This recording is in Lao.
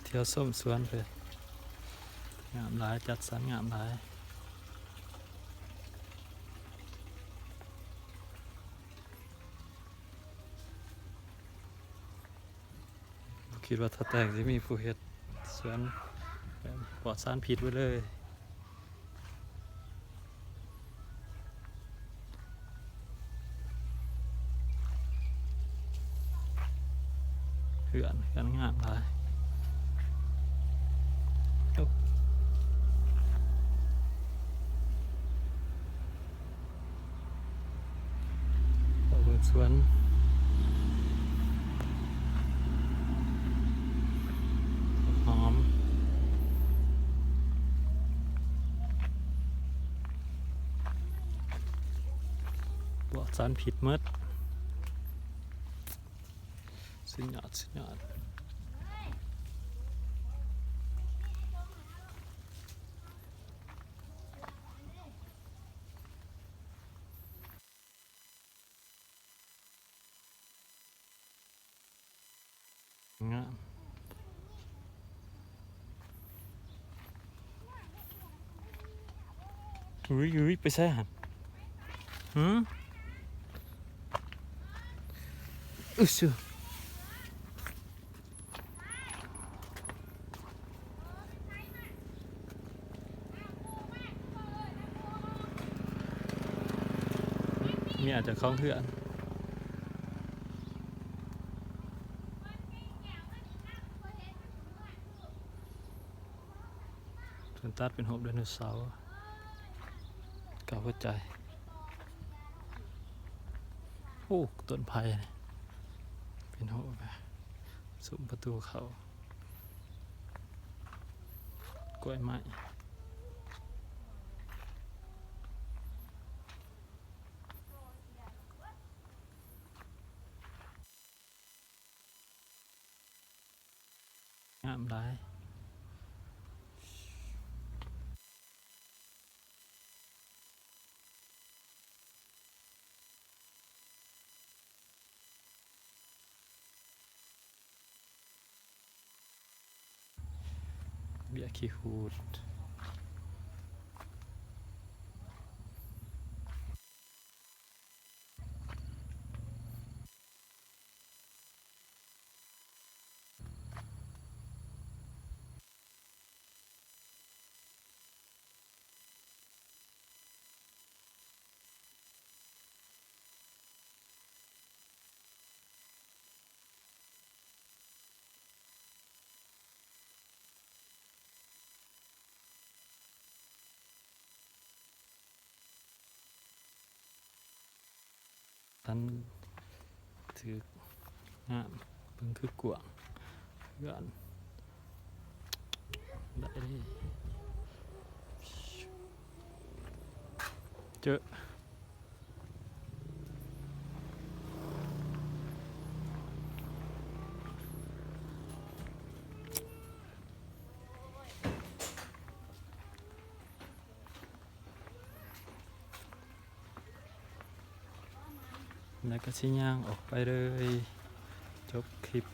ທ່ຽວຊົມສວນເພິ່ນ ງາມຫຼາຍ ຈັດສັນງາມຫຼາຍ. ບໍ່ຄິດວ່າທ່າແຕງຊິມີຜູ້ເຮັດສວນແບບປອດສານພິດໄວ້ເລີຍ. ເຮືອນ ເຮືອນງາມຫຼາຍ. ໂອ້ ເຂົ້າເບິ່ງສວນຫອມ ປອດສານພິດໝົດ. ສຸດຍອດ ສຸດຍອດ. ງາມ. ອຸ້ຍ ອຸ້ຍ ໄປໃສຫັ້ນ? ຫື? ອຶຊື. ເມຍເຈົ້າຂອງເຮືອນ. ເພິ່ນຕັດເປັນຮູບໄດໂນເສົາ ກັບຫົວໃຈ. ໂອ້ ຕົ້ນໄຜ່ ເປັນຮູບ ສຸມປະຕູເຂົ້າ. ກ້ວຍໄມ້ ງາມຫຼາຍ. ເບ້ຍຂີ້ຫູດ. ທ່ານຖືກງາມ ເບິ່ງຄືກວ້າງ ເຮືອນໄດ້ເດ້. ເຈີ ແລ້ວກໍຊິຍ່າງອອກໄປເລີຍ. ຈົບຄລິບ